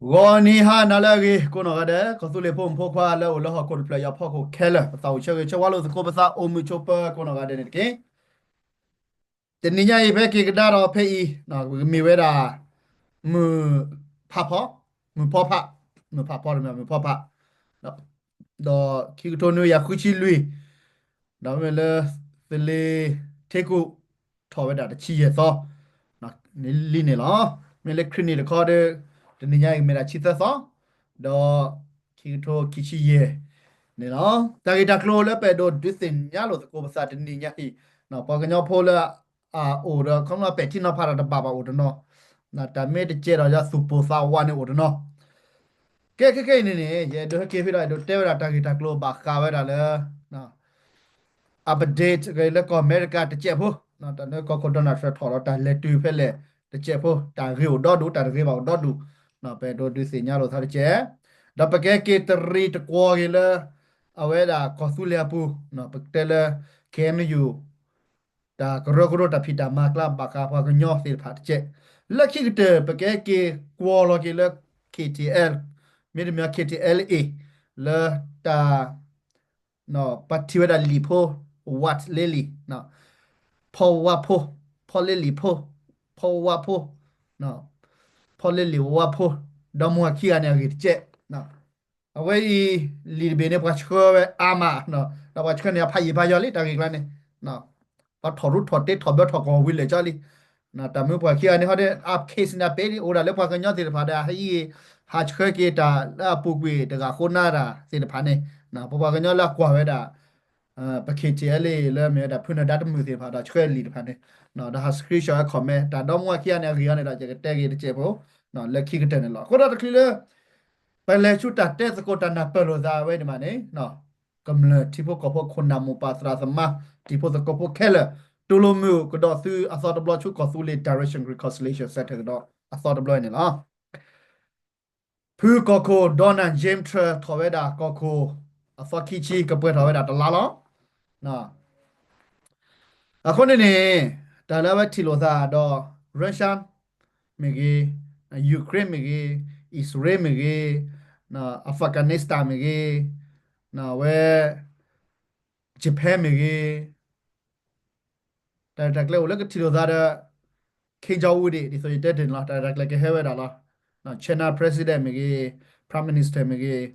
ဂီၤနံၤဟါနၤလၢအဂ့ၤ ကိးနီၢ်ဂၤဒဲး ကီၢ်သူလ့ၤဖိမုၣ်ဖိခွါလၢအိၣ်လၢဟီၣ်ခိၣ်တဖျၢၣ်ညါဖီခိၣ်ခဲလၢာ် ပသးအိၣ်ဆၢဂ့ၤဆၢဝါလိာ်သကိးပသးအိၣ်မုာ်ဆိးပၢၤကိးနီၢ်ဂၤဒဲးန့ၣ်တက့ၢ်. တနံၤညါအံၤ ပဟဲက့ၤကဒါဒီးဖဲအံၤ မ့ၢ်ဝဲဒၣ် မုၢ်ဖးဖီ, မုၢ်ဖီဖး, မုၢ်ဖးဖီတမ့ၢ် မုၢ်ဖီဖး, ဒီးခံကထိနွံကယၤဃုဆံလွံၢ် ဒီးမ့ၢ်လၢ သလ့ၤထ့ကူၣ် ထီၣ်ဝဲဒၣ်တဆံယဲၢ်သီ လံန့ၣ်လီၤ. မ့ၢ်လၢခရံာ်နံၣ်တခီဒီး တနံၤညါအံၤမ့ၢ်ဒၣ်ဆံသၢသီ ဒီးခံကထိခံဆံယဲၢ်န့ၣ်လီၤ. တၢ်ဂ့ၢ်တၢ်ကျိၤလၢပအဲၣ်ဒိးဒုးသ့ၣ်ညါလိာ်သကိးပသးတနံၤညါအံၤ ပှၤကညီဖိလၢ အအိၣ်ဒီးခီဖျိပဲာ်ထံနီၤဖးတၢ်တဘၣ်ဘၣ်အိၣ်တနီၤ, တၢ်မ့ၢ်တကဲဒီးယသူၣ်ပိၢ်သးဝးန့ၣ်အိၣ်တနီၤ ကဲခဲခဲအံၤန့ၣ်န့ၣ် ယအဲၣ်ဒိးဟဲက့ၤဖဲဒီး အဲၣ်ဒိးတဲဝဲဒၣ်တၢ်ဂ့ၢ်တၢ်ကျိၤဘၣ်ဃးဝဲဒၣ်လၢ update လၢကီၢ်အမဲရကၤတစဲးဖိ, တၢ်လၢကီၢ်ခိၣ် Donald Trump ထီၣ်ဒီးတၢ်လဲၤတုၤဖဲလဲၣ်တစဲးဖိ, တၢ်ဂ့ၤအိၣ်ဒီဒူၣ် တၢ်တဂ့ၤဘၣ်အိၣ်ဒီဒူၣ်, ပအဲၣ်ဒိးဒုးသ့ၣ်ညါလိာ်သးတစဲး, ဒီးပကဟဲက့ၤတရံးတကွီၤက့ၤလၢ အဝဲဒၣ်ကီၢ်သူလ့ၤအပူၤ, ပကတဲလၢ K N U တၢ်ကရၢကရိတၢ်ဖံးတၢ်မၤကျါဘၣ်ဃးပှၤကညီသ့ၣ်တဖၣ်တကဲး, လၢခံကတၢၢ် ပကဟဲက့ၤကွီၤလီၤက့ၤလၢ K T L, မ့တမ့ၢ် K T L A လၢတၢ် ပှၤထံၣ်ဝဲဒၣ်လံာ်ဖိ ဝးလ့လံာ်, ဖီဝါဖိ, ဖီလ့လံာ်ဖိ, ဖီဝါဖိ, ဖီလ့လံာ်ဝါဖိ, ဒီမါဝၤခံဂၤန့ၣ်အဂ့ၢ်တကဲး အဝဲအံၤ လံာ်တဘ့ၣ်န့ၣ် ပှၤဆှၢဝဲအါမး, ဒီးပှၤဆှၢန့ၣ် အဖးယံာ်ဖးယီၤလံ တၢ်ဂ့ၢ်ကျါန့ၣ်, ပှၤထီၣ်ရူးထီၣ်တ့ထီၣ်ဘၢထီၣ်ကီၢ်ဝံၤလၢာ်ကၠီလံ, တၢ်မ့ၢ်ပှၤခံဂၤန့ၣ် ဟီဒီး အ case န့ၣ် အပ့ၤ အိၣ်ဒၣ်လၢပှၤကညီသ့ၣ်တဖၣ်ဒီး ဟဲအံၤ ဟးဆှၢက့ၤတၢ်လၢအပူၤကွံာ်တဂၤဃိနၢ်တၢ်သ့ၣ်တဖၣ်န့ၣ်, ပပှၤကညီလၢအကွၢ်ဝဲဒၣ် ပ K T L A လၢမ့ၢ်ဝဲဒၣ်ဖုနၢၤဒါတမုာ်သ့ၣ်တဖၣ်ဒီးဆှၢလံာ်တဖၣ်န့ၣ်, ဒီးဟး screenshot ဟဲ comment တၢ်ဒီမါဝၤခံဂၤန့ၣ် အဂ့ၢ်အီၤန့ၣ်ဒီး ယကတဲဂ့ၤတစဲးဖိ လၢခံကတၢၢ်န့ၣ်လီၤ. အဃိဒီးတချုးလၢ ပလဲၤဆူတၢ်တဲသကိးတၢ်နၢ်ပၢၢ်လိာ်သးဝဲန့ၣ်မးန့ၣ်, ကမျၢၢ်ထံဖိကီၢ်ဖိခိၣ်နၢ်မိၢ်ပၢ်သရၣ်သမါ တံၤဖိသကိးဖိခဲလၢာ် တူၢ်လိာ်မုာ်ကဒီးသုအသီတဘျီဆူကီၢ်သူလ့ၤ Direction Reconciliation Center ကဒီးအသီတဘျီန့ၣ်လီၤ. ဖုကီၢ်ခိၣ် Donald James Trump ထီၣ်ဝဲဒၣ်ကီၢ်ခိၣ် အသီခံဆံ ကပှဲၤထီၣ်ဝဲဒၣ်တလါလီၤ. အဃိန့ၣ်န့ၣ် တၢ်လၢအဝဲထံၣ်လိာ်သးဒီး Russia မ့ၢ်ဂ့ၤ, Ukraine မ့ၢ်ဂ့ၤ, အံၣ်စရ့လးမ့ၢ်ဂ့ၤ, Afghanistan မ့ၢ်ဂ့ၤ, အဝဲ Japan မ့ၢ်ဂ့ၤ, တၢ်ရဲၣ်တၢ်ကျဲၤအိၣ်လၢကထံၣ်လိာ်သးဒီး Kim Jong Un ဒ်သိးယတဲတ့ၢ်န့ၣ်လီၤ. တၢ်ရဲၣ်တၢ်ကျဲၤကဟဲဝဲဒၣ်လီၤ. China President မ့ၢ်ဂ့ၤ, Prime Minister မ့ၢ်ဂ့ၤ,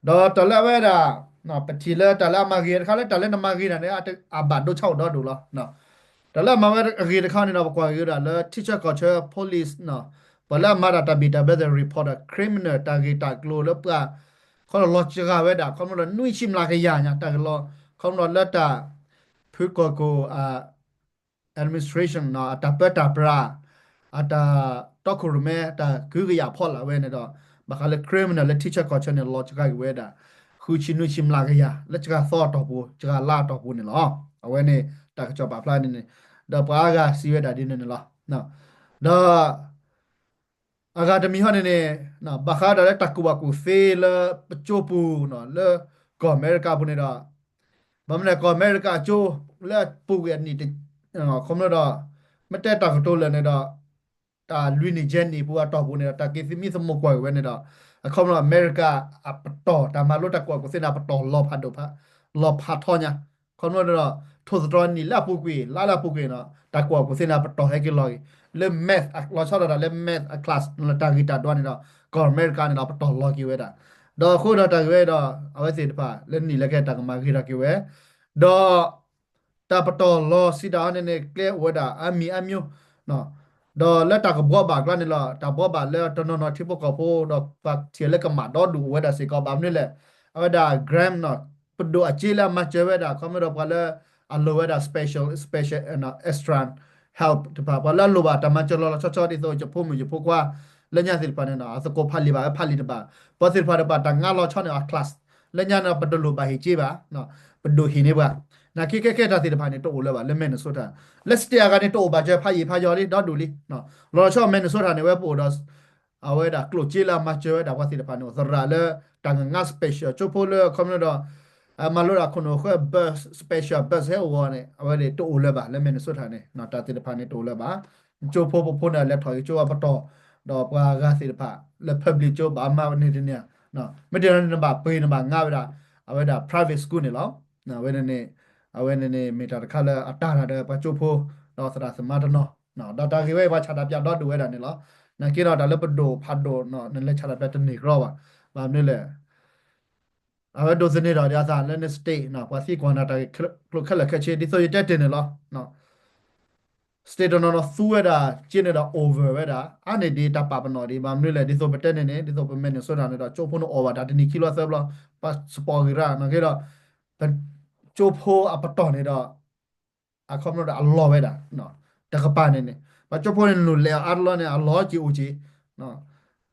ဒီးတၢ်လၢအဝဲဒၣ် ပထံၣ်လၢတၢ်လၢအမၤဂ့ၤတခါလၢတၢ်လၢနမၤဂ့ၤတၢ်န့ၣ် အဘၣ်ဒိဆါအိၣ်ဒီဒူၣ်လီၤ. တၢ်လၢအမၤဝဲအဂ့ၤတခါန့ၣ်ဒီး ပကွၢ်ဂ့ၤဝဲဒၣ်လၢ ထံဆၢကီၢ်ဆၢ police ပှၤလၢအမၤတၢ်တၢ်ဘံၣ်တၢ်ဘၢသ့ၣ် report ဒီး criminal တၢ်ဂ့ၢ်တၢ်ကျိၤလၢပှၤ ခီလီၤစှၤဝဲဒၣ် ခီဖျိလၢနွံဆံမျးကယၤညါ တၢ်ကလီၤ ခီဖျိလၢတၢ် ဖုကီၢ်ခိၣ် administration အတၢ်ပၢတၢ်ပြး အတၢ်တီခိၣ်ရိၣ်မဲ တၢ်ကဟုကယာ်ဖီလာ်ဝဲန့ၣ်ဒီး ဘၣ်ဃးလၢ criminal လၢထံဆၢကီၢ်ဆၢန့ၣ် လီၤစှၤက့ၤဝဲဒၣ် ဃုဆံနွံဆံမျးကယၤ လၢစှၤသီအတီၢ်ပူၤ စှၤလါအတီၢ်ပူၤန့ၣ်လီၤ. အဝဲန့ၣ် တၢ်ကစီၣ်ပာ်ဖျါန့ၣ်န့ၣ် ဒီးပှၤအါဂၤစံးဝဲဒၣ်ဒ်န့ၣ်န့ၣ်လီၤ. ဒီး အဂၤတမံၤဟီန့ၣ်န့ၣ် ဘၣ်ဃးဒီးလၢတၢ်ကူၣ်ဘၣ်ကူၣ်သ့လၢပကၠိပူၤ လၢကီၢ်အမဲရကၤပူၤန့ၣ်ဒီး ဘၣ်မနုၤလဲၣ် ကီၢ်အမဲရကၤအကၠိ လၢအပူၤကွံာ်အနံၣ် ခီဖျိဒီး မ့ၢ်တဲတၢ်ကတိၤလၢာ်န့ၣ်ဒီး တၢ်လွံၢ်နံၣ်ယဲၢ်နံၣ်ပူၤအတီၢ်ပူၤန့ၣ်ဒီး တၢ်က့ၤသမံသမိးကွၢ်က့ၤဝဲန့ၣ်ဒီး အခီဖျိအမဲရကၤအပတီၢ် တၢ်မၤလိတၢ်ကူၣ်ဘၣ်ကူၣ်သ့န့ၣ် အပတီၢ်လီၤဖးဒိၣ်ဖး လီၤဖးထီညါ ခီဖျိန့ၣ်ဒီး ထိၣ်သတြီၤနံၣ်လၢအပူၤကွံာ် လါလၢအပူၤကွံာ်န့ၣ်ဒီး တၢ်ကူၣ်ဘၣ်ကူၣ်သ့န့ၣ် အပတီၢ်ဟဲက့ၤလီၤက့ၤ လၢ math လီၤဆီဒၣ်တၢ်လၢ math အ class လၢတၢ်ဂ့ၢ်တၢ်ဒွးန့ၣ်ဒီး ကီၢ်အမဲရကၤန့ၣ်ဒီး အပတီၢ်လီၤက့ၤဝဲဒၣ် ဒီးအဃိဒီးတၢ်ဂ့ၢ်ဝဲဒီး အဝဲသ့ၣ်တဖၣ် လၢနံၣ်လၢကဟဲတၢ်ကမၤဂ့ၤထီၣ်က့ၤဝဲ ဒီး တၢ်ပတီၢ်လီၤစံးတၢ်အီၤန့ၣ်န့ၣ် ကျဲအိၣ်ဝဲဒၣ်အါမံၤအါမျိုး ဒီးလၢတၢ်ကဘှီဘၣ်အကျါန့ၣ်လီၤ တၢ်ဘှီဘၣ်လၢတနီၤနီၤထံဖိကီၢ်ဖိ ဒီးပှၤထံၣ်လၢကမၣ်ဒီဒူၣ်အိၣ်ဝဲဒၣ်စ့ၢ်ကီး ဘၣ်မနုၤလဲၣ် အဝဲဒၣ် Graham န့ၣ် ပဒိၣ်အစ့လၢအမၤစၢၤဝဲဒၣ် ခီဖျိဒီးပှၤလၢအလိၣ်ဝဲဒၣ် special, special, extra help တဖၣ် ပှၤလၢအလိၣ်ဘၣ်တၢ်မၤစၢၤလီၤလီၤဆီဆီ ဒ်သိးယဖိမုၣ်ယဖိခွါ လၢညါသ့ၣ်တဖၣ်န့ၣ် အသကိးဖးလံာ်ဘၣ်ဝဲဖးလံာ်တဘၣ် ပှၤသ့ၣ်တဖၣ်တဘၣ်တၢ်ငါလီၤဆီန့ၣ် အ class လၢညါန့ၣ် ပတလိၣ်ဘၣ်ဟ့ၣ်စ့ဘၣ် ပဒိၣ်ဟ့ၣ်န့ၢ်ပှၤ နာ်က့ခဲခဲတၢ်သ့ၣ်တဖၣ်န့ၣ် တအိၣ်လၢၤဘၣ်လၢ Minnesota လၢ state အဂၤန့ၣ် တအိၣ်ဘၣ်စၢၤဖးယံာ်ဖးယီၤလံ ဒီဒူၣ်လံ လီၤဆီ Minnesota န့ၣ် ဝဲပအိၣ်ဒီး အဝဲဒၣ်ကျိၣ်စ့လၢအမၤစၢၤဝဲဒၣ်ပှၤသ့ၣ်တဖၣ်န့ၣ် အိၣ်သရၣ်လၢတၢ်ငါ special ကၠိဖိလၢ ခီဖျိဒီး မၤလိတၢ်ခိၣ်နူာ်ဃၢ bus, special bus ဟဲအိၣ်ဂီၤန့ၣ် အဝဲန့ၣ်တအိၣ်လၢၤဘၣ်လၢ Minnesota န့ၣ် တၢ်သ့ၣ်တဖၣ်န့ၣ်တအိၣ်လၢၤဘၣ် ကၠိဖိပဖိန့ၣ် လဲၤထီၣ်က့ၤကၠိအပတီၢ် ဒီးပှၤဂၤသ့ၣ်တဖၣ်လၢ public ကၠိဘၣ်မၤန့ၢ်တန့ၢ်ဧါ, မ့ၢ်တဲန့ၣ် နဘၣ်ပှ့ၤ နဘၣ်ငါဝဲဒၣ် အဝဲဒၣ် private school န့ၣ်လီၤ. အဝဲန့ၣ်န့ၣ် အဝဲန့ၣ်န့ၣ် မ့ၢ်တၢ်တခါလၢအတၢ်တၢ်ဒီးပှၤကၠိဖိ ဒီးသရၣ်သမါတနီၤ, ဒီးတၢ်ဂ့ၢ်ဝဲအံၤ ပှၤဆၣ်တၢ်ပျၢ်ဒီဒူၣ်ဝဲဒၣ်န့ၣ်လီၤ. နာ်က့ဒီးတၢ်လၢပဒိၣ်ဖးဒိၣ် နလဲၤဆၣ်တၢ်ပျၢ်တန့ၢ်ကရီဘၣ်. ဘၣ်မနုၤလဲၣ် အဝဲဒိးသန့ၤထီၣ်ဒံးအသးလၢန state ပှၤသံကွၢ်နၤတၢ်ဂ့ၢ်ကျိၤခဲလၢာ်ခဲဆ့ ဒ်သိးယတဲတ့ၢ်န့ၣ်လီၤ. state တနီၤနီၤသူဝဲဒၣ် က့န့ၣ်ဒီး over ဝဲဒၣ် အါန့ၢ်ဒံးတၢ်ပာ်ပနီၣ်ဒံး ဘၣ်မနုၤလဲၣ် ဒ်သိးပတဲန့ၣ်န့ၣ် ဒ်သိးပ Minnesota န့ၣ်ဒီး ကၠိဖိန့ၣ်အိၣ်ဘၣ်တၢ်တနံၤခံလီၤသၢဘျီ ပှၤ support ဂ့ၤရၣ် နာ်က့ဒီး ပကၠိဖိအပတီၢ်န့ၣ်ဒီး အခီပညီဒီးအလီၢ်ဝဲဒၣ် တကပၤန့ၣ်န့ၣ် ပှၤကၠိဖိန့ၣ်နုာ်လဲၤအီၤအါတလီၣ်န့ၣ် အလီၢ်က့ၤအိၣ်က့ၤ